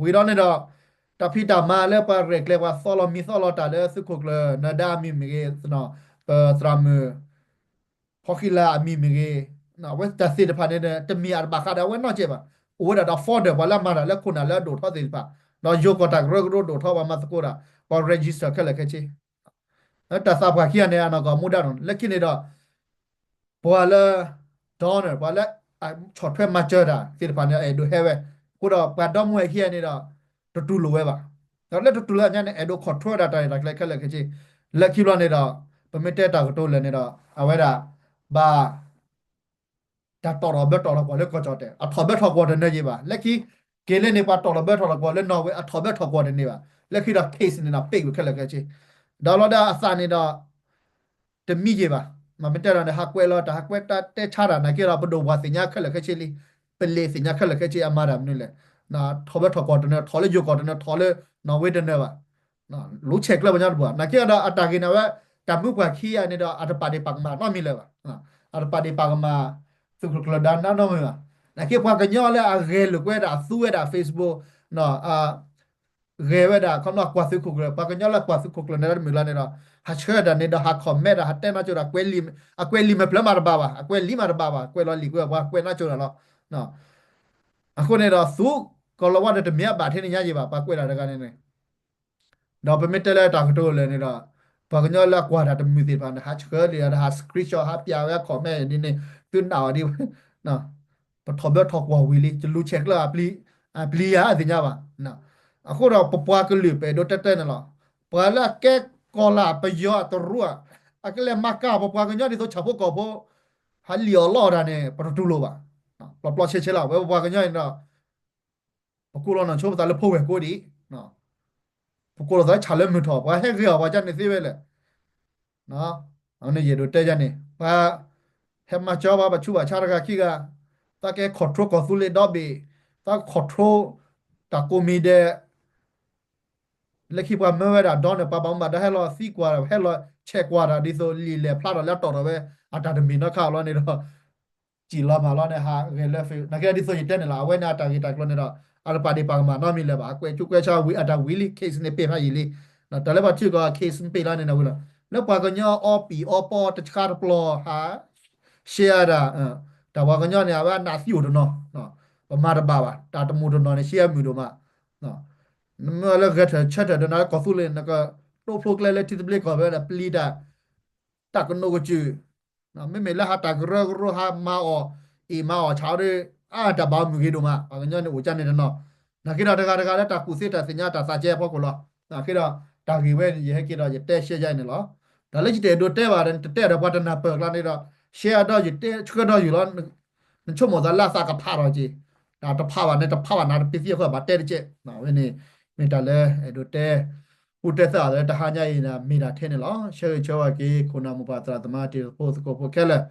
ဝံၤဒီးန့ၣ်ဒီး တၢ်ဖံးတၢ်မၤလၢပှၤရဲၣ်ကျဲၤပှၤသီလီၤမံသီလီၤတၢ်လၢသုးခိၣ်ကျၢၢ် နၢၤဒါအမံၤမ့ၢ်ဂ့ၤ, ပသရၣ်မုၣ် ဖီဃံလၤအမံၤမ့ၢ်ဂ့ၤ, အဝဲတၢ်သ့ၣ်တဖၣ်န့ၣ် တမ့ၢ်အတဘၣ်ဃးဒီးအဝဲနီတစဲးဘၣ်. အိၣ်ဝဲဒၣ်ဒီး folder ပှၤလၢအမၤတၢ်လၢခိၣ်နၢ်လၢအဒိၣ်ထီသ့ၣ်တဖၣ်, ဒီးယိၤကီၢ်တၢ်ကရၢကရိဒိၣ်ထီ ပှၤမၤသကိးတၢ်, ပှၤ register ခဲလၢာ်ခဲဆ့ တၢ်သးပှၢ်ခံဂၤန့ၣ် အနီၢ်ကီၢ်မူဒါနီၤ လၢခံန့ၣ်ဒီး ပှၤလၢ donor ပှၤလၢ ဆီၣ်ထွဲမၤစၢၤတၢ်သ့ၣ်တဖၣ်န့ၣ် အဲၣ်ဒိးဟဲဝဲ, အဃိဒီးပှၤဒီမါဝၤခံဂၤန့ၣ်ဒီး တတူၢ်လိာ်ဝဲဘၣ်. ဒီးလၢတတူၢ်လိာ်ညါန့ၣ် အဲၣ်ဒိး control ဝဲဒၣ်တၢ်ရဲၣ်တၢ်ကျဲၤခဲလၢာ်ခဲဆ့, လၢခံဘျီန့ၣ်ဒီး ပမ့ၢ်တဲတၢ်ကတိၤလၢာ်န့ၣ်ဒီး အဝဲဒၣ် ဘၣ် တၢ်တီၣ်ထီၣ်ဘၢထီၣ်လီၤကွၢ်လၢကီၢ်ကၠီၣ်တဲာ် အထီၣ်ဘၢထီၣ်ကွီၢ်တနၢၤယံၤဘၣ်. လၢခံ က့ၤလၢန့ၣ် ပှၤတီၣ်ထီၣ်ဘၢထီၣ်လီၤကွၢ်လၢနီၣ်ဝ့ အထီၣ်ဘၢထီၣ်ကွီၢ်တန့ၢ်ဘၣ်. လၢခံဒီး case န့ၣ်ဒီး ပိတ်ဝဲခဲလၢာ်ခဲဆ့, ဒီးလီၤဒၣ်အသးန့ၣ်ဒီး တမံယံၤဘၣ်. မ့ၢ်တဲဒီးန့ၣ် ဟးကွဲးလီၤတၢ် ဟးကွဲးတၢ်တဲဆါတၢ် နာ်က့ဒီး ပဒိၣ်ပှၢ်သ့ၣ်ညါခဲလၢာ်ခဲဆ့လံ, ပလံၤသ့ၣ်ညါခဲလၢာ်ခဲဆ့ အမၤတၢ်မနုၤလဲၣ်. ထီၣ်ဘၢထီၣ်ကွီၢ်တနၢၤ ထီၣ်လၢယိၤကီၢ်တနၢၤ ထီၣ်လၢနီၣ်ဝ့တနၢၤဘၣ်. လူၤဆဲးကျၢပှၤကညီတပူၤဘၣ်. နာ်က့ဒီးအတၢ်ဂ့ၢ်န့ၣ်ဝဲ တၢ်မုၢ်ပှၢ်ခံဂၤန့ၣ်ဒီး အတပာ်ဒ့ၣ်ပာ်ကမၣ်နီတမံၤလၢၤဘၣ်. အတပာ်ဒ့ၣ်ပာ်ကမၣ် သုးခိၣ်ကျၢၢ်ဒါနးနီတမံၤဘၣ်. နာ်က့ပှၤကညီလၢအဂဲၤလိာ်ကွဲဒၣ် အသူဝဲဒၣ် Facebook ဂဲၤဝဲဒၣ် ခီဖျိကွၢ်သုးခိၣ်ကျၢၢ် ပှၤကညီလၢကွၢ်သုးခိၣ်ကျၢၢ်န့ၣ်တမုာ်လီၤန့ၣ်ဒီး ဟးဆှၢတၢ်န့ၣ်ဒီး ဟး comment ဒီး ဟးတဲနါစိၤဒီး အကွဲးလံာ်မ့ၢ်ဖျၢၣ်မးတဘၣ်ဘၣ်, အကွဲးလံာ်မးတဘၣ်ဘၣ်, ကွဲးလီၤလံာ်ကွဲး ပှၤကွဲးနါစိၤဒီးလီၤ. အဃိန့ၣ်ဒီး သုးကီၢ်လီၤဝါဒီးတမ့ၢ်အဘၣ်ထဲန့ၣ်ညါယံၤဘၣ်, ပှၤကွဲးဒၣ်တဂၤန့ၣ်န့ၣ် ဒီးပမ့ၢ်တဲလၢတၢ်ကတိၤလၢာ်န့ၣ်ဒီး ပှၤကညီလၢအကွၢ်တၢ်တမုာ်သ့ၣ်တဖၣ်န့ၣ် ဟးဆှၢလံဒီး ဟး screenshot ဟးပျးဝဲ comment ဒ်န့ၣ် သုနာ်အီၤဒ် ပထီၣ်ဘၢထီၣ်ကွီၢ်ဝံၤလံ တလူၤဆဲးကျၢ အပျံၤယၤအသ့ၣ်ညါဘၣ်. အဃိဒီးပပှၤကလုာ် ပအဲၣ်ဒိးတဲတဲန့ၣ်လီၤ. ပှၤလၢအကဲကီၢ်လၢပယီၤအတရူး အကလဲၤမၤကၢ်ပပှၤကညီဒ်သိးဆၣ်ဖိကီၢ်ဖိ ဟးလံၣ်အီၣ်လီအီၣ်တၢ်န့ၣ် ပတတူၢ်လိာ်ဘၣ်. ပျီပျီဆဲးဆဲးလီၤ ဝဲပပှၤကညီန့ၣ်ဒီး ပကိးလီၤနီၢ်ဆိပသးလၢဖိဝဲၢ်ကိးဒံး, ပကိးလီၤသးလၢဆၣ်လၢမုၢ်ထီၣ် ပှၤဟဲဂ့ၤအီၣ်ပှၤကန့ၣ်သ့ဝဲလဲၣ်. အန့ၣ်ယအဲၣ်ဒိးတဲယၤန့ၣ် ပှၤ ဟဲမၤစၢၤဘၣ်ပဆူးဘၣ်ဆါတဂၤခံဂၤ, သးကဟဲ control ကီၢ်သူလ့ၤဒီဘ့ၣ်, သး control တၢ်ကိးမံၤဒဲး လၢခံပှၤမၢဝဲဒၣ်ဒီန့ၣ် ပှၤဘၣ်မူဘၣ်ဒါဟဲလီၤသံကွၢ် ဟဲလီၤဆဲးကွၢ်တၢ်ဒ်သိးလံာ်လဲၢ်ဖျါထီၣ်လၢအတီၣ်ထီၣ်ဝဲ အတၢ်တမ့ၢ်နီတခါလီၤန့ၣ်ဒီး စံၣ်လီၤမၢ်လီၤန့ၣ် ဟးဂဲၤလၢ Facebook နာ်က့ဒ်သိးယတဲန့ၣ်လီၤ အဝဲန့ၣ်အတၢ်ဂ့ၢ်တၢ်ကျိၤန့ၣ်ဒီး အတပာ်ဒ့ၣ်ပာ်ကမၣ်နီတမံၤလၢၤဘၣ် အကွဲးဆူးကွဲးဆါဝံၤ အတၢ်ဝံၤလံ case န့ၣ်ပ့ၢ်ဖးယံာ်လံ. တၢ်လၢပှၤထံကီၢ် case မ့ၢ်ပ့ၢ်လီၤန့ၣ်ဝံၤလီၤ လၢပှၤကညီအီပံာ်အီပီတဆါတပျီၤဟး share ဒၣ် တၢ်ပှၤကညီန့ၣ် အဝဲအနးသံအိၣ်တနီၤ ပမၤတဘၣ်ဘၣ် တၢ်တမူးတနီၤန့ၣ် share မုာ်ဒိၣ်မး နမ့ၢ်လၢဂဲၤထၢၣ်ဆၢထၢၣ်ဒီးနၤလၢကီၢ်သူလ့ၤ နက တိၢ်ဖျိကျဲလၢထံသဘျ့ကီၢ်ဖဲဒီး ပျံၤတၢ် တၢ်ကနိးကစုာ်, မ့မ့ၢ်လၢဟးတၢ်ကရၢကရိ ဟးမၤအီၣ်အ့ၣ်မၤအီၣ်ဆၣ်အီၤဒီး အါတၢ်ဘၣ်မုာ်ဂ့ၤဒိၣ်မး, ပှၤကညီန့ၣ်အိၣ်ကၢန့ၣ်တနီၤ, နာ်က့ဒီးတဂၤတဂၤလၢတၢ်ကူၣ်သ့တၢ်သ့ၣ်ညါတၢ်သးကဲအဖီခိၣ်လီၤ. နာ်က့ဒီး တၢ်ဂ့ၢ်ဝဲန့ၣ် ယဟဲက့ၤဒီးယတဲရှဲယါအံၤန့ၣ်လီၤ. ဒီးလၢယတအဲၣ်ဒိးတဲဘၣ်ဒီး နတတဲဒီးပှၤတနၢ်ပၢၢ်အကျါန့ၣ်ဒီး ရှဲအါဒီးယတဲဆှၢဒီးယုာ်လီၤ. နဆိကမိၣ်သးလၢအသးကဖးထီၣ်က့ၤ, တဖးဘၣ်န့ၣ် တဖးဘၣ်နၤတပ့ၤသံအဃိ ဘၣ်တဲတကဲး, ဝဲန့ၣ် မ့ၢ်တၢ်လၢအဲၣ်ဒိးတဲ ပူၣ်တဲသးအီၤလၢတဟါညါအံၤန့ၣ် မ့ၢ်တၢ်ထဲန့ၣ်လီၤ. ဆၢဂ့ၤဆၢဝါက့ၤ ခိၣ်နၢ်မိၢ်ပၢ်သရၣ်သမါတံၤသကိးဖိခဲလၢာ်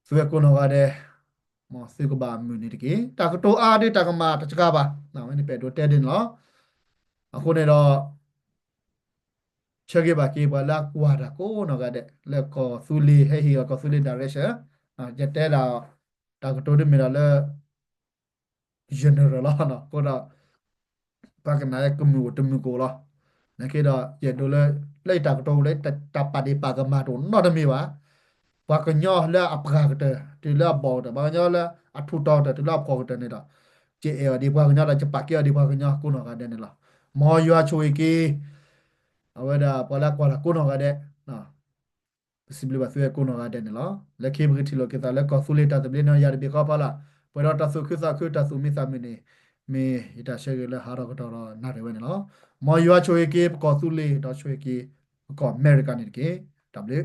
သုဝဲကိးနီၢ်ဂၤဒဲး, မ်သုကဘၣ်မုာ်န့ၣ်တက့ၢ်. တၢ်ကတိၤအါဒီးတၢ်ကမၣ်တစှၤဘၣ်, ဝဲန့ၣ်ပအဲၣ်ဒိးတဲဒ်န့ၣ်လီၤ. အဃိန့ၣ်ဒီး ဆၢဂ့ၤဘၣ်က့ၤပှၤလၢအကွၢ်တၢ်ကိးနီၢ်ဂၤဒဲး လၢကီၢ်သူလ့ၤ ဟဲဟ့ၣ်အီၤကီၢ်သူလ့ၤ direction, ယတဲဒၣ် တၢ်ကတိၤဒ်မ့ၢ်ဒၣ်လၢ general လီၤ. အဃိဒီး ပှၤကနၣ်ကမုာ်အိၣ်တမုာ်ကအိၣ်လီၤ. နာ်က့ဒီး ယအဲၣ်ဒိးလၢ လၢယတၢ်ကတိၤလၢ တၢ်ပာ်ဒ့ၣ်ပာ်ကမၣ်တအိၣ်နီတမံၤဘၣ်. ပှၤကညီလၢအပှၢ်ကတၢၢ် တုၤလၢအဘီၣ်ကတၢၢ်, ပှၤကညီလၢအထူးတီၤကတၢၢ် တုၤလၢအဖှီၣ်ကတၢၢ်န့ၣ်ဒီး ယအဲၣ်အီၤဒ်ပှၤကညီဒီး ယပာ်ကဲအီၤဒ်ပှၤကညီကိးနီၢ်ဂၤဒဲးန့ၣ်လီၤ. မ်ယွၤဆိၣ်ဂ့ၤက့ၤ အဝဲဒၣ်ပှၤလၢအကွၢ်တၢ်ကိးနီၢ်ဂၤဒဲး ပစံးဘျုးဘၣ်သုဝဲကိးနီၢ်ဂၤဒဲးန့ၣ်လီၤ. လၢခံပကထံၣ်လိာ်က့ၤသးလၢကီၢ်သူလ့ၤတၢ်သဘျ့န့ၣ် ယၤတဘ့ၣ်ဃီဖီလာ်, ပှဲၤဒီးတၢ်သူၣ်ခုသးခု တၢ်သူၣ်မံသးမုာ်န့ၣ် မ့ၢ်ယတၢ်ဆၢဂ့ၤလၢဟးထီၣ်ကတီၢ်ဒီးနၣ်ရံၣ်ဝဲန့ၣ်လီၤ. မ်ယွၤဆိၣ်ဂ့ၤက့ၤပကီၢ်သူလ့ၤ ဒီးဆိၣ်ဂ့ၤက့ၤပကီၢ်အမဲရကၤန့ၣ်တက့ၢ်. တၢ်ဘျုး